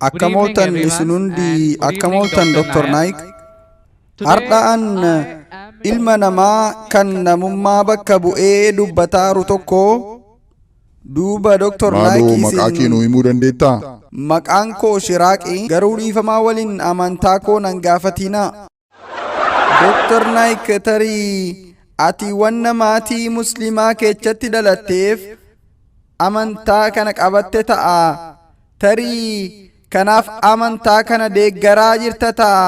Akkam ooltan isin hundi, akkam ooltan Dr. Naik. Har'a an ilma namaa kan namummaa bakka bu'ee dubbataaru tokko duuba Dr. Naik. Maaloo, maqaa kee nuu himuu dandeettaa? Maqaan koo Shiraaqi, garuu dhiifamaa waliin amantaa koo nan gaafatinaa. Dr. Naik, tarii ati wanna maatii muslimaa keechatti dhalatteef amantaa kana qabatte ta'a. Tarii kanaaf amantaa kana deeggaraa jirta ta'a.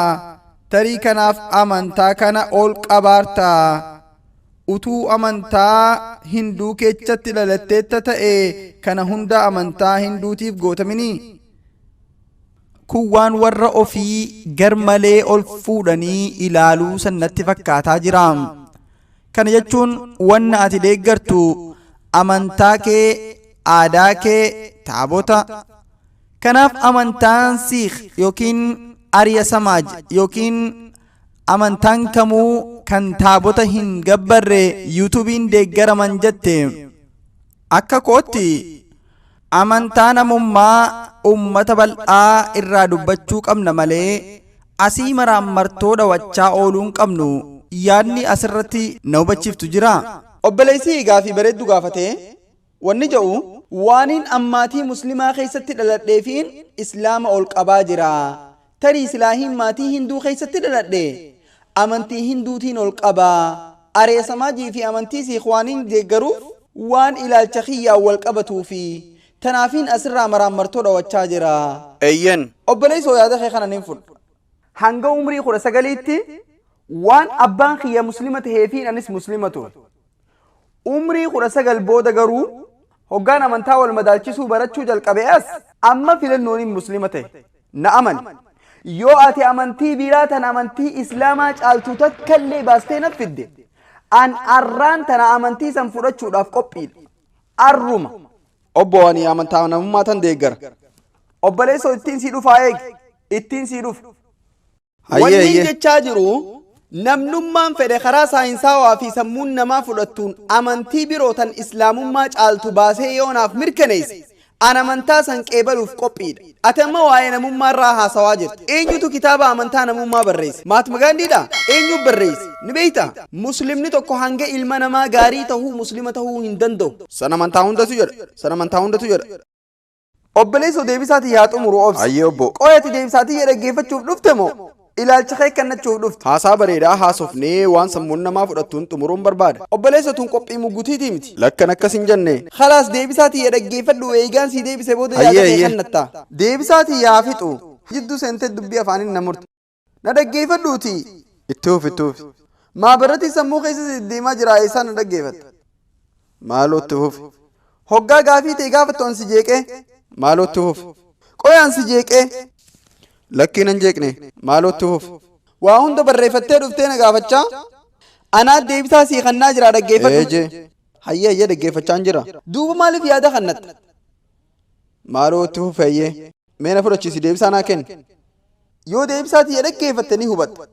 Tarii kanaaf amantaa kana ol qabaarta. Utuu amantaa Hinduu keechatti dhalatteetta ta'e, kana hunda amantaa Hinduutiif gootaminii? Kun waan warra ofii gar malee ol fuudhanii ilaaluu sannatti fakkaataa jira. Kana jechuun wanna ati deeggartu amantaa kee, aadaa kee, taabota. Kanaaf amantaan Siikh yookiin Arya Samaaj yookiin amantaan kamuu kan taabota hin gabbarre yuutuubiin deeggaraman jette. Akka kootti amantaa namummaa ummata bal'aa irraa dubbachuu qabna malee asii maraammartoo dhawachaa ooluu hin qabnu. Yaadni asirratti na hubachiiftu jiraa? Obboleessi gaafii bareeddu gaafate. Wanni ja'u, waaniin an maatii muslimaa keessatti dhaladheefiin Islaama ol qabaa jira. Tarii silaahiin maatii Hinduu keessatti dhaladhe amantii Hinduutiin ol qaba. Arya Samaajii fi amantii Siikh waaniin deeggaruuf waan ilaalcha kiyyaan wal qabatuufi. Tanaafiin asirraa maraammartoo dhawachaa jira. Eeyyen. Obboleessoo, yaada kee kana nin fudha. Hanga umrii 19tti waan abbaan kiyya muslima taheefiin anis muslima ture. Umrii 19 booda garuu hoggaan amantaa wal madaalchisuu barachuu jalqabe as amma filannooniin muslima ta'e. Na amani. Yoo ati amantii biraa tan amantii Islaamaa caaltu takka illee baastee na fidde, an arraan tana amantii san fudhachuudhaaf qophiidha. Arruma. Obbo, ani amantaa namummaa tan deeggara. Obboleessoo, ittiin sii dhufaa, eegi. Ittiin sii dhufa. Wanni jechaa jiru, namnummaan fedhe karaa saayinsaawaa fi sammuun namaa fudhattuun amantii biroo tan Islaamummaa caaltu baasee yoo naaf mirkaneesse, an amantaa san qeebaluuf qophiidha. Ati amma waa'ee namummaa irraa haasawaa jirta. Eenyutu kitaaba amantaa namummaa barreesse? Mahatma Gaandiidha? Eenyu barreesse? Ni beektaa? Muslimni tokko hanga ilma namaa gaarii tahuu muslima tahuu hin danda'u. San amantaa hundatu jedha. San amantaa hundatu jedha. Obboleessoo, deebisaatii yaa xumuru obsi. Hayyee obbo. Qoy, ati deebisaatii dhaggeeffachuuf dhufte moo ilaalcha kee kennachuuf dhufte? Haasaa bareedaa haasofnee waan sammuun namaa fudhattuun xumuruun barbaada. Obboleessoo, tun qophii muggutiitii miti. Lakkan akkas hin jenne. Khalaas, deebisaatii dhaggeeffadhu, eegaan sii deebise booda yaada kee kennatta. Deebisaatii yaa fixu. Jidduu seentee dubbii afaaniin na murte. Na dhaggeeffadhuuti. Itti fufi, itti fufi. Maabaratii sammuu keessa deddeemaa jira, eessaa na dhaggeeffatta? Maaloo, itti fufi. Hoggaa gaafii ta'e gaafattu an si jeeqee. Maaloo, itti fufi. Qoy, an si jeeqee. Lakkii, nan jeeqne. Maaloo, itti fufi. Waa hunda barreeffattee dhuftee na gaafachaa. Anaa deebisaa sii kannaa jira, dhaggeeffadhu. Eejee. Hayyee, hayyee, dhaggeeffachaan jira. Duuba maaliif yaada kannatta? Maaloo, itti fufi, hayyee. Mee na fudhachiisi, deebisaa naa kenni. Yoo deebisaa tiyya dhaggeeffatte ni hubatta.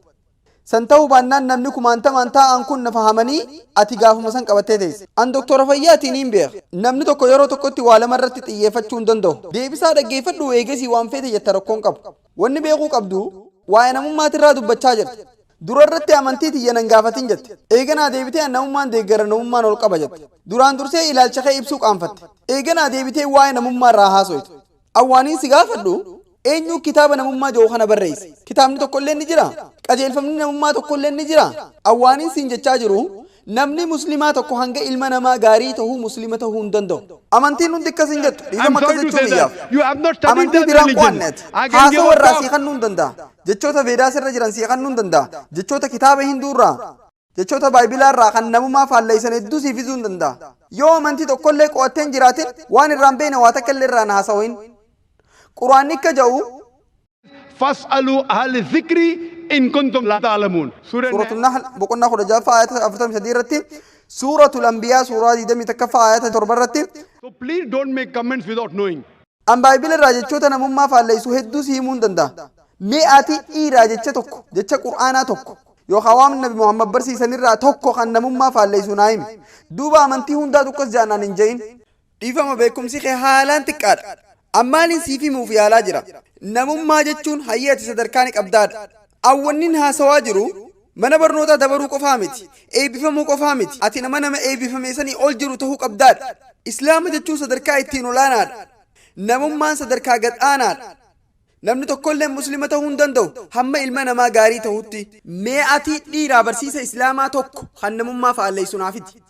San ta'uu baannaan namni kumaantamaan taa'an kun na fahamanii ati gaafuma san qabattee teesse. An doktora fayyaatiin hin beeka. Namni tokko yeroo tokkotti waa lama irratti xiyyeeffachuu hin danda'u. Deebisaa dhaggeeffadhu, eegasii waan feete jetta, rakkoon qabu. Wanni beekuu qabdu, waa'ee namummaatirraa dubbachaa jirta. Dura irratti amantii tiyya nan gaafatin jette. Eeganaa deebitee an namummaan deeggara, namummaan ol qaba jette. Duraan dursee ilaalcha kee ibsuu qaanfatte. Eeganaa deebitee waa'ee namummaa irraa haasoyte. Awwaaniin si gaafadhu, eenyu kitaaba namummaa jiru kana barreesse? Kitaabni tokko illee ni jira? Qajeelfamni namummaa tokko illee ni jira? Awwaaniin siin jechaa jiru, namni muslimaa tokko hanga ilma namaa gaarii tahuu muslima tahuu hin danda'u. Amantiin hundi akkas hin jettu. Dhiifama, akkas jechuu kiyyaaf. Amantii biraan qo'anne ati. Haasawaa irraa sii kennuu hin danda'a. Jechoota Veedaas irra jiran sii kennuu hin danda'a. Jechoota kitaaba Hinduu irraa, jechoota Baayibilaa irraa kan namummaa faalleessan hedduu siif fiduu hin danda'a. Yoo amantii tokkollee qo'attee hin jiraatin, waan irraan beekne waa takka illee irraan haasawin. Quraanni akka jedhu فاسألوا أهل الذكر إن كنتم لا تعلمون. Surah Suuratul Nahl boqonnaa 16ffaa ayata 43 irratti, Suuratul Anbiyaa suuraa 21ffaa ayata 7 irratti. So please don't make comments without knowing. An Baayibila irraa jechoota namummaa faalleessu hedduu si himuu hin danda'a. Mee ati dhiiraa jecha tokko, jecha Qur'aanaa tokko, yookaan waan Nabi Muhammad barsiisan irraa tokko kan namummaa faalleessu naa himi. Duuba amantii hundaatu akkas jaanaan hin je'in. Dhiifama, beekumsi kee haalaan xiqqaadha. Ammaaliin siif himuuf yaalaa jira. Namummaa jechuun hayyee ati sadarkaa ni qabdaadha. Awwannin haasawaa jiru mana barnootaa dabaruu qofaa miti. Eebbifamuu qofaa miti. Ati nama eebbifame sanii ol jiru tahuu qabdaadha. Islaama jechuun sadarkaa ittiin olaanaadha. Namummaan sadarkaa gad aanaadha. Namni tokkollee Muslima tahuu hin danda'u hamma ilma namaa gaarii tahutti. Mee ati dhiiraa barsiisa Islaamaa tokko kan namummaa faalleessu naa fidi.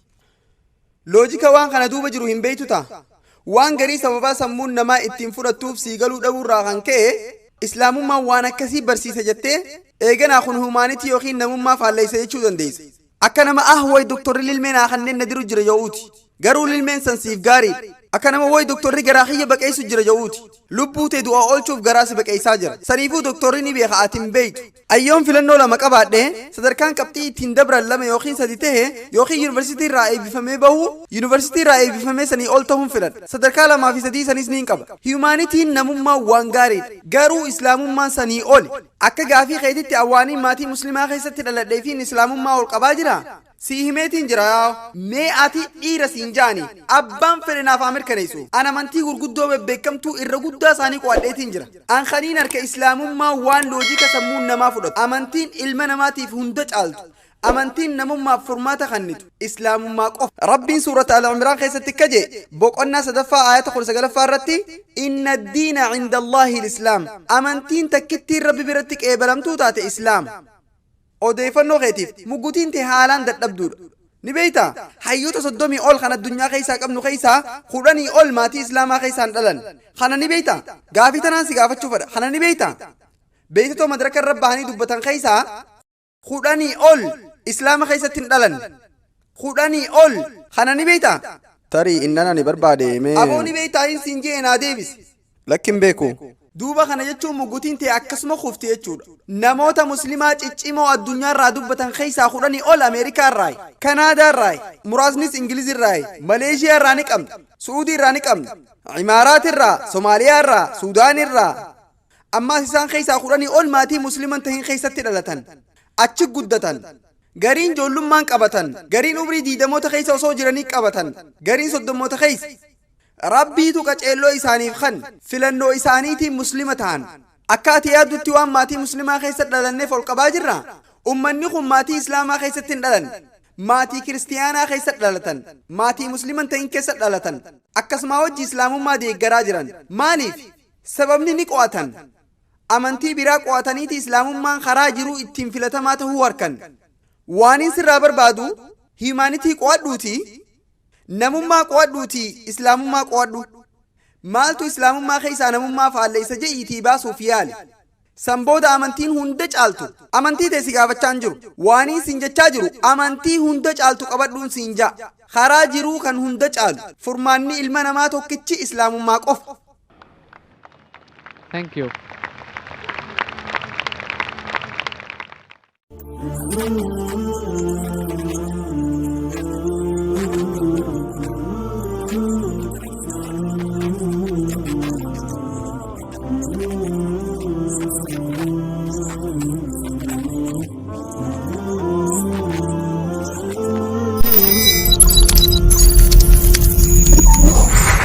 Loojika waan kana duuba jiru hin beektu ta'a. Waan garii sababaa sammuun namaa ittiin fudhattuuf sii galuu dhabuurraa kan ka'e Islaamummaan waan akkasii barsiisa jettee eeganaa kun humanity yookiin namummaa faalleessa jechuu dandeessa. Akka nama ah way doktorri lilmee naa kanneen na diru jira jedhuuti. Garuu lilmeen san siif gaariidha. Akka nama way doktorri garaa kiyya baqeessu jira jedhuuti. Lubbuu tee du'a oolchuuf garaa si baqeessaa jira. Saniifuu doktorri ni beeka, ati hin beektu. Ayyoon filannoo lama qabaadhe, sadarkaan qabxii ittiin dabran lama yookiin sadi tahe yookiin yuunivarsiitii irraa eebbifamee bahuu, yuunivarsiitii irraa eebbifamee sanii ol tahuun filadha. Sadarkaa lamaa fi sadii sanis niin qaba. Humanityn namummaan waan gaariidha. Garuu Islaamummaan sanii oli. Akka gaafii keetitti awwaaniin maatii Muslimaa keessatti dhaladheefiin Islaamummaa ol qabaa jiraa? Sii himeetiin jira yaa. Mee ati dhiira siin ja'ani abbaan fedhe naaf haa mirkaneessu. An amantii gurguddoo bebbeekkamtuu irra guddaa isaanii qo'adheetiin jira. An kaniin harka Islaamummaa waan loojika sammuun namaa fudhatu. Amantiin ilma namaatiif hunda caaltu. Amantiin namummaaf furmaata kannitu Islaamummaa qofa. Rabbiin suurata Al-Imraan keessatti akka je'e boqonnaa sadaffaa aayata 19ffaa irratti Inna diina cinda Allaahi Islaam. Amantiin takkittiin Rabbi biratti qeebalamtuu taate Islaama. Odeeffannoo keetiif, muggutiin tee haalaan dadhabduudha. Ni beektaa? Hayyoota 30 ol kan addunyaa keessaa qabnu keessaa 10 ol maatii Islaamaa keessaa hin dhalanne. Kana ni beektaa? Gaafii tanaan si gaafachuu fedha. Kana ni beektaa? Beektota madraka irra bahanii dubbatan keessaa 10 ol Islaama keessatti hin dhalanne. 10 ol. Kana ni beektaa? Tarii innan ani barbaade mee. Aboo ni beektaa hin siin je'e naa deebisi. Lakki hin beeku. Duuba kana jechuun muggutiin tee akkasuma kufti jechuudha. Namoota Muslimaa ciccimoo addunyaa irraa dubbatan keessaa 10 ol Ameerikaa irraayi, Kanaadaa irraayi, muraasnis Ingiliz irraayi, Maleeshiyaa irraa ni qabna, Su'uudii irraa ni qabna, Imaaraat irraa, Somaaliyaa irraa, Suudaan irraa. Ammaas isaan keessaa 10 ol maatii Muslima hin tahin keessatti dhalatan. Achi guddatan. Gariin ijoollummaan qabatan, gariin umrii diidamoota keessa osoo jiranii qabatan, gariin soddommoota keessa. Rabbiitu qaceelloo isaaniif kanne. Filannoo isaaniitiin Muslima tahan. Akka ati yaaddutti waan maatii Muslimaa keessa dhalanneef ol qabaa jirraa? Ummanni kun maatii Islaamaa keessatti hin dhalanne. Maatii Kiristiyaanaa keessa dhalatan. Maatii Muslima hin ta'in keessa dhalatan. Akkasumaa wajji Islaamummaa deeggaraa jiran. Maaliif? Sababni ni qo'atan. Amantii biraa qo'ataniiti Islaamummaan karaa jiruu ittiin filatamaa tahuu harkan. Waanin sirraa barbaadu humanity qo'adhuutii Namummaa qo'adhuutii Islaamummaa qo'adhu. Maaltu Islaamummaa keessaa namummaa faalleessa je'iitii baasuuf yaali. San booda amantiin hunda caaltu amantii tee si gaafachaa hin jiru. Waaniin siin jechaa jiru amantii hunda caaltu qabadhuun siin ja'a. Karaa jiruu kan hunda caalu furmaanni ilma namaa tokkichi Islaamummaa qofa. Thank you.